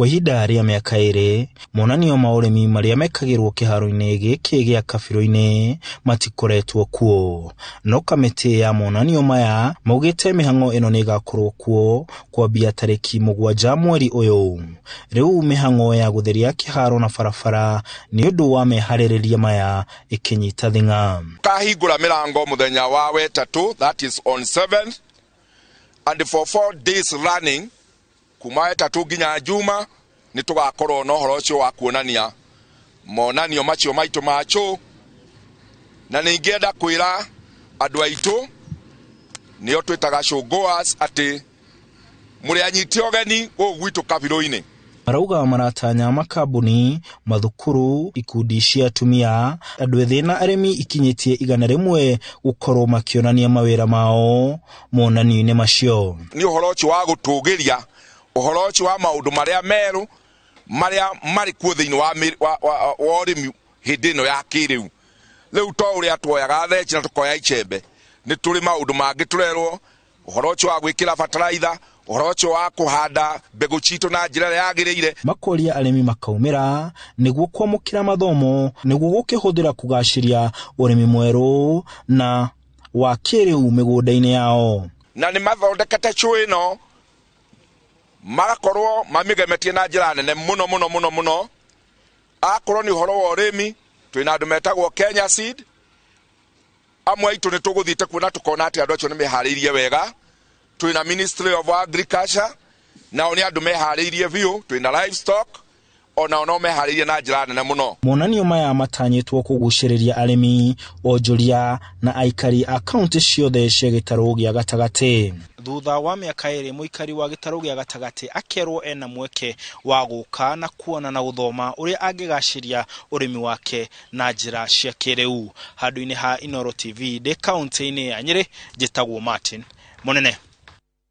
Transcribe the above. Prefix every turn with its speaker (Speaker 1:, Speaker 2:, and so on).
Speaker 1: Kwa ihinda rĩa mĩaka 2, monanio ma ũrĩmi marĩa mekagĩrwo kĩharo-inĩ gĩkĩ gĩa Kabirũ-inĩ matikoretwo kuo. No kamĩtĩ ya monanio maya maugĩte mĩhang'o ĩno nĩ ĩgakorwo kuo kwambia tarĩki 7 mweri ũyũ. Rĩu mĩhang'o ya gũtheria kĩharo na barabara nĩ ũndũ wa meharĩrĩria maya ĩkĩnyita thing'a.
Speaker 2: Kahingũra mĩrango mũthenya wa wetatũ, that is on 7th, and for 4 days running, kuma wetatũ nginya Juma, nĩ tũgakorwo na ũhoro ũcio wa kuonania monanio macio maitũ ma show. Na nĩ ingĩenda kwĩra andũ aitũ nĩo twĩtaga showgoers atĩ mũrĩ anyiti ũgeni gũkũ gwitũ Kabirũ-inĩ.
Speaker 1: Marauga maratanya makambuni, mathukuru, ikundi cia atumia, andũ ethĩ na arĩmi ikinyĩtie 100 gũkorwo makĩonania mawĩra mao monanio-inĩ macio.
Speaker 2: Nĩ ũhoro ũcio wa gũtũgĩria ũhoro ũcio wa maũndũ marĩa merũ marĩa marĩ kuo thĩinĩ wa ũrĩmi hĩndĩ ĩno ya kĩrĩu. Rĩu to ũrĩa tuoyaga theci na tũkoya icembe, nĩ tũrĩ maũndũ mangĩ tũrerwo, ũhoro ũcio wa gwĩkĩra bataraitha, ũhoro ũcio wa kũhanda mbegũ citũ na njĩra ĩrĩa yagĩrĩire.
Speaker 1: Makoria arĩmi makaumĩra nĩguo kwamũkĩra mathomo nĩguo gũkĩhũthĩra kũgacĩria ũrĩmi mwerũ na wa kĩrĩu mĩgũnda-inĩ yao.
Speaker 2: Na nĩ mathondekete show ĩno magakorwo mamĩgemetie na njĩra nene mũno mũno mũno mũno. Akorwo nĩ ũhoro wa ũrĩmi, twĩna andũ metagwo Kenya Seed. Amwe aitũ nĩ tũgũthiĩte kuona tũkona atĩ andũ acio nĩ meharĩirie wega. Twĩna Ministry of Agriculture, nao nĩ andũ meharĩirie biũ. Twĩna livestock, onao no meharĩirie na njĩra nene mũno.
Speaker 1: Monanio maya matanyĩtwo kũgucĩrĩria arĩmi, onjoria na aikari a kaunti ciothe cia gĩtarũ gĩa gatagatĩ. Thutha wa mĩaka 2, mũikari wa gĩtarũ gĩa gatagatĩ akerwo ena mweke wa gũka na kuona na gũthoma ũrĩa angĩgacĩria ũrĩmi wake na njĩra cia kĩrĩu. Handũ-inĩ ha Inooro TV ndĩ kaunti-inĩ ya Nyĩrĩ, njĩtagwo Martin Mũnene.